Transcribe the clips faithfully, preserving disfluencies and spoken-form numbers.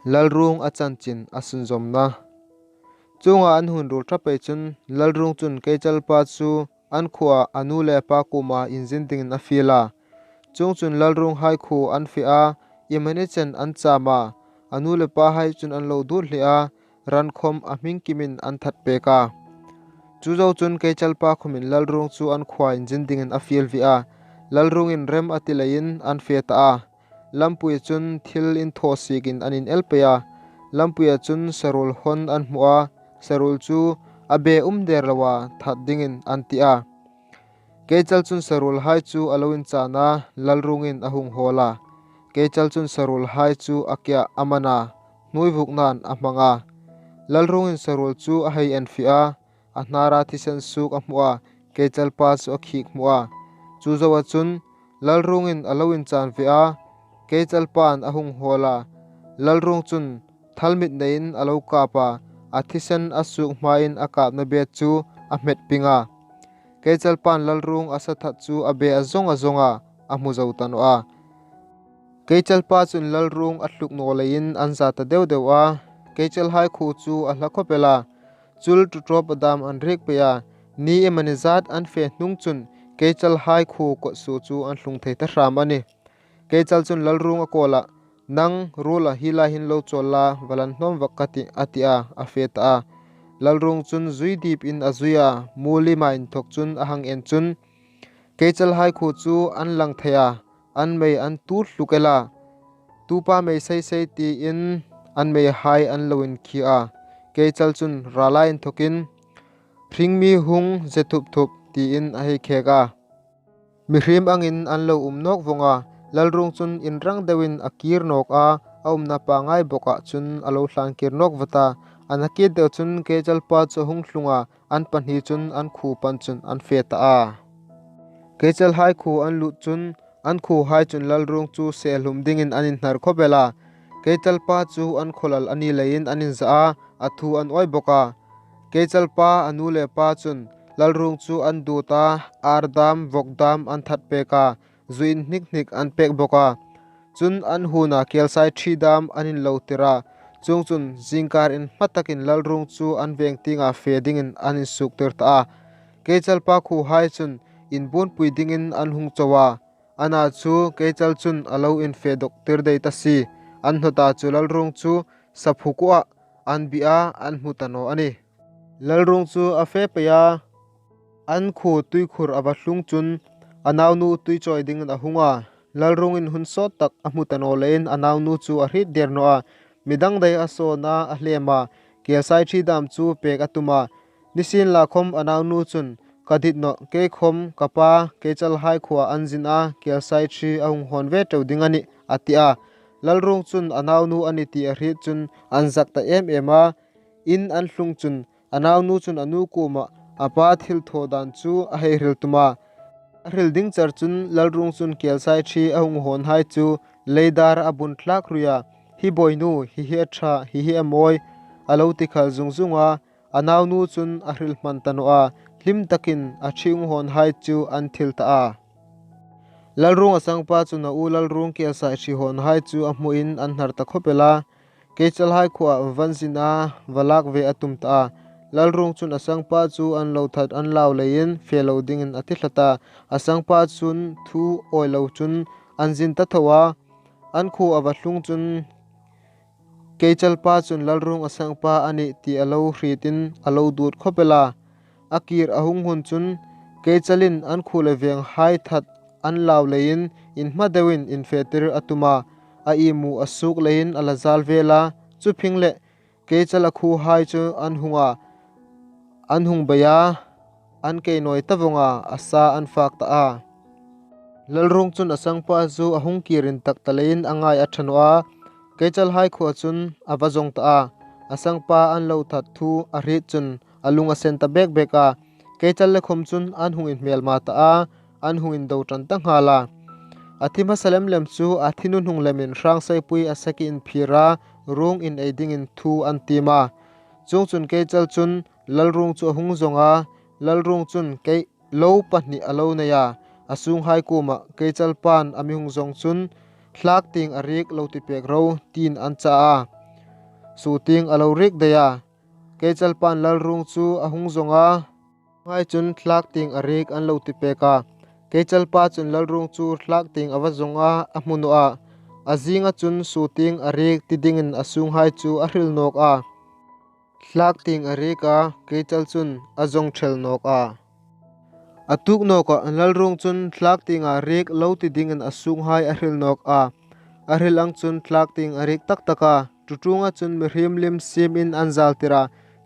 Lalrung a chanchin a sunzawmna. Chuonga an hun ruol ṭha pei chun Lalrung chun Keichalpa chu an khuoa a nu le pa kuoma inzin dingin a fiel a. Chuongchun Lalrunghai khuo an fe a, iemani chen an cham a, a nu le pahai chun an lo dut hle a, ran khom a hming kimin an that pek a. Chu zo chun Keichalpa khomin Lalrung chu an khuoa inzin dingin a fiel ve a. Lalrungin rem a ti leiin an fe ta a. Lampui chun thil inthaw siekin an inel pei a. Lampuia chun saruol hon an hmu a, saruol chu a be um der loa that dingin an ti a. Keichal chun saruolhai chu a lo inchan a, Lalrungin a hung hawl a. Keichal chun saruolhai chu a kiah a man a, hnuoi vuknain a hmang a. Lalrungin saruol chu a hei en fe a, a hnara thisen suok a hmu a, Keichalpa chu a khik hmu a. Chu zoa chun Lalrungin a lo inchan ve a, Keichalpan a hung hawl a. Lalrung chun thalmit neiin a lo kap a, a thisen a suok hmain a kapna bet chu a hmet ping a. Keichalpan Lalrung a sa that chu a be a zawng a zawng a, a hmu zo ta naw a. Keichalpa chun Lalrung a thluk naw leiin an za ta deu deu a. Keichalhai khuo chu a hla khawp el a. Chul ṭuṭawp a dam an riek pei a. Ni iemani zat an fe hnung chun Keichalhai khuo kawtsuo chu an tlung thei ta hram a nih. Keichal chun Lalrung a call a, "Nang ruola hi lai hin lo chawl la, va lan hnawm vak ka tih," a ti a, a fe ta a. Lalrung chun zui dipin a zui a, mu lima inthok chun a hang en chun, Keichalhai khuo chu an lang thei a, an mei an tu hluk el a. Tupa mei sei sei tiin an meihai an lo inkhia a. Keichal chun rala inthokin, "Hringmi hung ze thup thup," tiin a hei khek a. Mihriem angin an lo um nawk vawng a, Lalrung chun inrang deuin a kir nawk a, a umna pangngai bawkah chun a lo thlangkir nawk vawt a. A na kit deu chun Keichalpa chu a hung tlung a, an pahni chun an khuo pan chun an fe ta a. Keichalhai khuo an lut chun an khuohai chun Lalrung chu se hlum dingin an inhnar khawp el a. Keichalpa chu an khawlal a ni leiin an inza a, a thu an awi bawk a. Keichalpa a nu le pa chun Lalrung chu an dut a, ar dam, vawk dam an that pek a, zu inhnik hnik an pek bawk a. Chun an huna kelsai ṭhi dam an inlo tir a. Chuongchun zingkar inhma takin Lalrung chu an veng tienga fe dingin an insuok tir ta a. Keichalpa khuohai chun inbuonpui dingin an hung cho a. Ana chu Keichal chun a lo infe dawk tir dai ta si. An hnawta chu Lalrung chu saphukua an bia an hmu ta naw a nih. Lalrung chu a fe pei a, an khuo tuikhur a va tlung chun a naunu tui chawi dingin a hung a. Lalrungin hun sawt tak a hmu ta naw leiin a naunu chu a hriet der naw a. Midang dai a sawn a, a hlem a, kelsai ṭhi dam chu pek a tum a. Nisienlakhawm a naunu chun, "Ka dit nawh, kei khawm ka pa Keichalhai khuoa an zin a, kelsai ṭhi a hung hawn ve teu ding a nih," a ti a. Lalrung chun a naunu a ni ti a hriet chun an zak ta em em a. In an tlung chun a naunu chun a nu kuoma a pa thil thaw dan chu a hei hril tum a. A hril ding char chun Lalrung chun kelsai ṭhi a hung hawnhai chu leidar a bun thlak rui a, "Hi bawinu, hi hi a ṭha, hi hi a mawi," a lo ti khal zung zung a. A naunu chun a hril hman ta naw a, hlim takin a ṭhi hung hawnhai chu an thil ta a. Lalrung a sangpa chun a u Lalrung kelsai ṭhi hawnhai chu a hmuin an hnar ta khawp el a. Keichalhai khuoa va zin a, va lak ve a tum ta a. Lalrung chun a sangpa chu an lo that an lau leiin fe lo dingin a ti tlat a. A sangpa chun thu awi lo chun an zin ta tho a. An khuo a va tlung chun Keichalpa chun Lalrung a sangpa a nih ti a lo hrietin a lo dut khawp el a. A kir a hung hun chun Keichalin an khuo le venghai that an lau leiin inhma deuin infe tir a tum a. A ihmu a suok leiin a la zal vel a. Chu phing leh Keichal a khuohai chu an hung a, an hung bei a, an kei nawi ta vawng a, a sa an fak ta a. Lalrung chun a sangpa chu a hung kir intak ta leiin a ngai a ṭha naw a. Keichalhai khuoa chun a va zawng ta a. A sangpa an lo that thu a hriet chun a lung a sen ta bek bek a. Keichal le khawm chun an hung inhmelma ta a, an hung indo ṭan ta nghal a. A thi hmasa lem lem chu a thi nunung lemin Hrangsaipui a saki inphir a, rung inei dingin thu an tiem a. Chuongchun Keichal chun Lalrung chu a hung zawng a, Lalrung chun kei lo pahni a lo nei a, a sunghai kuoma Keichalpan a mi hung zawng chun, "Thlak tieng a riek lo ti pek ro," tiin an cha a. suo tieng a lo riek dai a. Keichalpa'n Lalruong chu a hung zawng a, hai chun thlak tieng a riek an lo ti pek a. Keichalpa chun Lalruong chu thlak tieng a va zawng a, a hmu naw a. A zinga chun suo tieng a riek ti dingin a sunghai chu a hril nawk a. Thlak tieng a riek a, keichal chun a zawng thel nawk a. A tuok nawkah Lalruong chun thlak tieng a riek lo ti dingin a sunghai a hril nawk a. A hril ang chun thlak tieng a riek tak tak a. Tutunga chun mihriem lim siemin an zaltir a,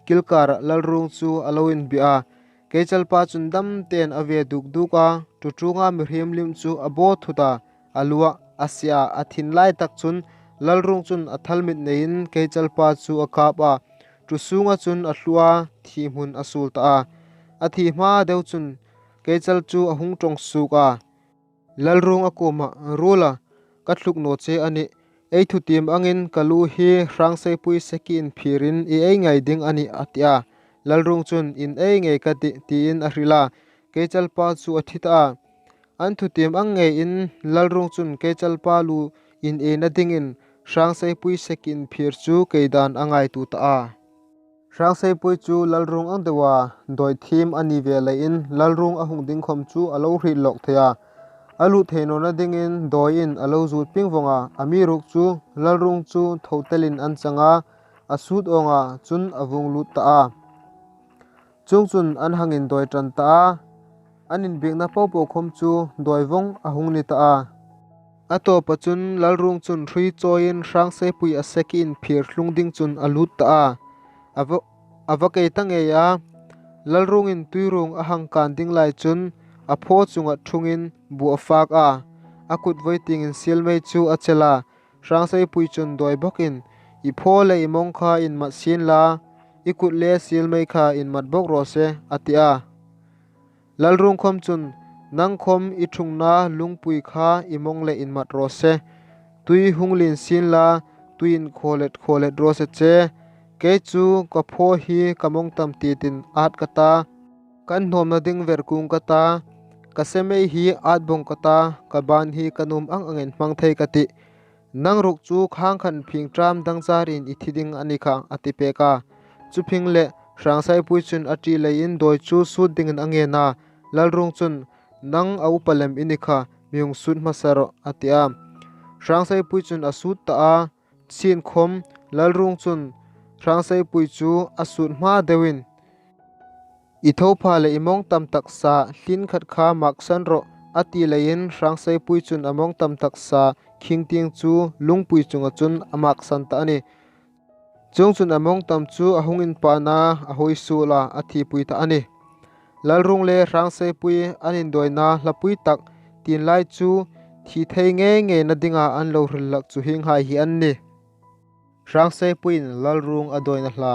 kilkarah Lalruong chu a lo inbia a. Keichalpa chun dam tein a ve duk duk a, tutunga mihriem lim chu a baw thut a, a lu a, a sie a, a thin lai tak chun Lalruong chun a thalmit neiin keichalpa chu a kap a. Tusunga chun a tlu a, thi hmun a suol ta a. A thi hma deu chun keichal chu a hung ṭawng suok a. Lalruong a kuomah, "Ruol a, ka thluk naw che a nih. Ei thutiem angin ka lu hi Hrangseipui seki inphirin i ei ngai ding a nih," a ti a. Lalruong chun, "In ei ngei ka tih," tiin a hril a. Keichalpa chu a thi ta a. An thutiem ang ngeiin Lalruong chun keichalpa lu in eina dingin Hrangseipui seki inphir chu keidan a ngaituo ta a. Hrangseipui chu Lalruong ang deua dawi thiem a ni ve leiin Lalruong a hung ding khom chu a lo hriet lawk thei a. A lut thei nawna dingin dawiin a lo zut ping vawng a, amiruokchu Lalruong chu tho telin an chang a, a sut awng a, chun a vung lut ta a. Chuongchun an hang indawi ṭan ta a, an inbiekna po po khom chu dawi vawng a hung ni ta a. A tawpa chun Lalruong chun hrui chawiin Hrangseipui a seki inphir tlung ding chun a lut ta a. A va, a va kei ta ngei a. Lalruongin tuiruong a hang kan ding lai chun a phaw chungah ṭhungin bu a fak a. A kut voi tiengin sielmei chu a chel a. Hrangseipui chun dawi bawkin, "I phaw le i mawng kha inmat sien la, i kut le sielmei kha inmat bawk raw se," a ti a. Lalruong khom chun, "Nang khom i ṭhungna lungpui kha i mawng le inmat raw se. Tui hung lien sien la, tui inkhaw let khaw let raw se che. Kei chu ka phaw hi ka mawng tam tietin at ka ta. Kan hnawmna ding ver kung ka ta. Ka sielmei hi at bawng ka ta. Ka ban hi ka nuom ang angin hmang thei ka tih. Nang ruok chu khang khan phing ṭam dang zarin i thi ding a ni kha," a ti pek a. Chu phingleh Hrangseipui chun a ṭi leiin dawi chu sut dingin a ngen a. Lalruong chun, "Nang a upa lem i ni kha, mi hung sut hmasa rawh," a ti a. Hrangseipui chun a sut ta a. Sienkhom Lalruong chun Hrangseipui chu a sut hma deuin, "I tho pha le i mawng tam tak sa hlin khat kha maksan rawh," a ti leiin Hrangseipui chun a mawng tam tak sa khing tieng chu lungpui chunga chun a maksan ta a nih. Chuongchun a mawng tam chu a hung inpan a, a huoi suol a, a thipui ta a nih. Lalruong le Hrangseipui an indawina hlapui tak tienlai chu thi thei ngei ngeina dinga an lo hril hlak chu hienghai hi an nih. Hrangseipui in Lalruong a dawina hla.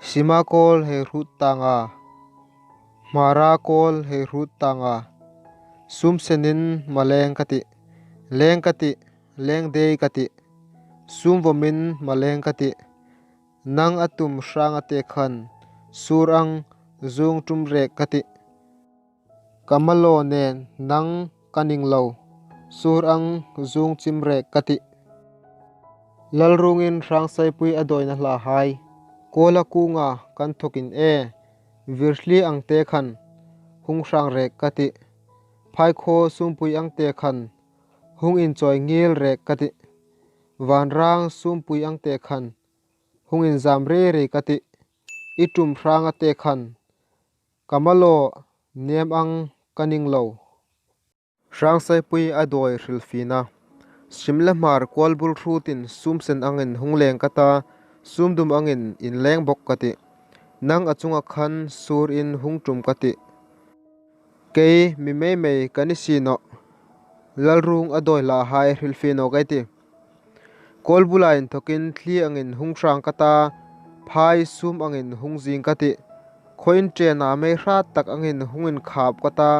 Sima kawl hei hrut tang a, hmara kawl hei hrut tang a. Sum senin maleng ka tih, leng ka tih, leng dei ka tih. Sum vawmin maleng ka tih. Nang a tum hrang a te khan, sur ang zung tum rek ka tih. Ka mala nen nang ka ning lo, sur ang zung chim rek ka tih. Lalruongin Hrangseipui a dawina hlahai. Kawla kunga kan thokin e, virthli ang te khan, hung hrang rek ka tih. Phaikhaw sumpui ang te khan, hung inchawi ngil rek ka tih. Vanrang sumpui ang te khan, hung inzam rei rei ka tih. I tum hrang a te khan, ka mala nem ang ka ning lo. Hrangseipui a dawi hrilfiena. Sim le hmar kual bul hrutin sum sen angin hung leng ka ta, sum dum angin inleng bawk ka tih. Nang a chunga khan surin hung tum ka tih. Kei mi mei mei ka ni si nawh. Lalruong a dawi hlahai hrilfie nawk ei tih. Kawl bula inthokin thli angin hung hrang ka ta, phai sum angin hung zing ka tih. Khaw inṭena mei hrat tak angin hung inkhap ka ta,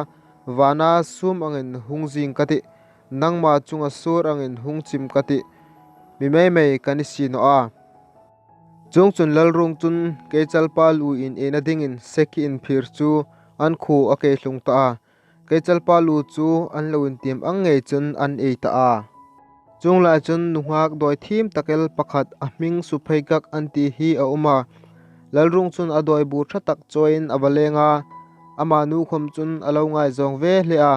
vana sum angin hung zing ka tih. Nangma chunga sur angin hung chim ka tih. Mi mei mei ka ni si nawh a. Chuongchun Lalruong chun keichalpa lu in eina dingin seki inphir chu an khuo a kei tlung ta a. Keichalpa lu chu an lo intiem ang ngei chun an ei ta a. Chuong lai chun nunghak dawi thiem tak el pakhat a hming Supheikak an ti hi a um a. Lalrung chun a dawi bur ṭha tak chawiin a va leng a, ama nu khawm chun a lo ngaizawng ve hle a.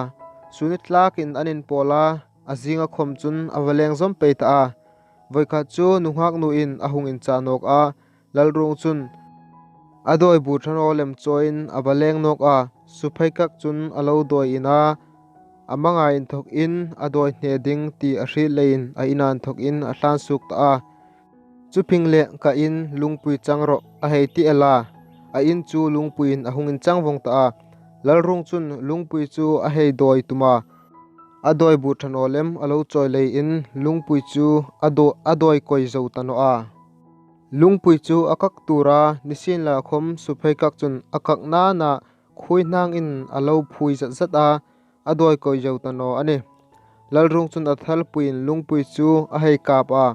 Sun ni tlakin an inpawl a, a zinga khawm chun a va leng zawm pei ta a. Voikhat chu nunghak nuin a hung incha nawk a, Lalrung chun a dawi bur ṭha naw lem chawiin a va leng nawk a. Supheikak chun a lo dawi in a, a hmangai inthawkin a dawi hne ding ti a hriet leiin a ina inthawkin a tlan suok ta a. Chu phingleh ka in Lungpui chang rawh, a hei ti el a. A in chu Lungpuiin a hung inchang vawng ta a. Lalrung chun Lungpui chu a hei dawi tum a, a dawi bur ṭha naw lem a lo chawi leiin Lungpui chu a daw-, a dawi kawi zo ta naw a. Lungpui chu a kak tura nisienlakhawm Supheikak chun a kak nana khuoi hnangin a lo phui zat zat a, a dawi kawi zo ta naw a nih. Lalrung chun a thalpuiin Lungpui chu a hei kap a.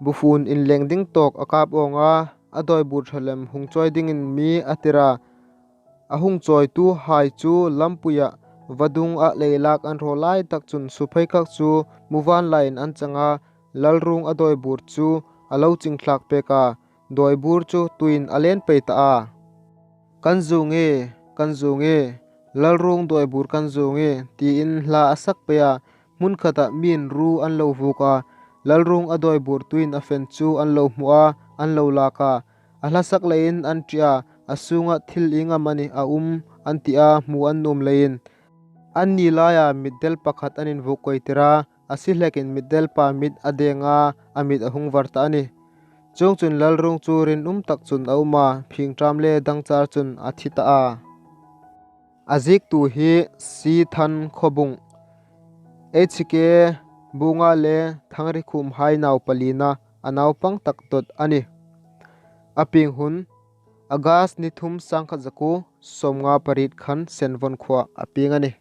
Bufun inleng ding tawk a kap awng a, a dawi bur ṭha lem hung chawi dingin mi a tir a. A hung chawituhai chu lampuia vadunga leilak an raw lai tak chun Supheikak chu muvanlaiin an chang a, Lalrung a dawi bur chu a lo chingthlak pek a, dawi bur chu tuiin a len pei ta a. Kan zu nge, kan zu nge, Lalrung dawi bur kan zu nge, tiin hla a sak pei a, hmun khata miin ru an lo vuok a, Lalrung a dawi bur tuiin a fen chu an lo hmu a, an lo lak a, a hla sak leiin an ṭi a, a sunga thil ieng am a ni a um an ti a, hmu an nuom leiin. Anni laia mitdel pakhat an invuok kawi tir a, a si hlekin mitdel pa mit a deng a, a mit a hung var ta a nih. Chuongchun Lalrung chu rinum tak chun a um a, phingṭam le dangchar chun a thi ta a. A ziektu hi C. Thankhobung, H K Bunga le Thangrikhum hai nau palina a naupang tak dawt a nih. A pieng hun, August ni thum sangkhat zakuo sawmnga pariet khan Senvon khuoa a pieng a nih.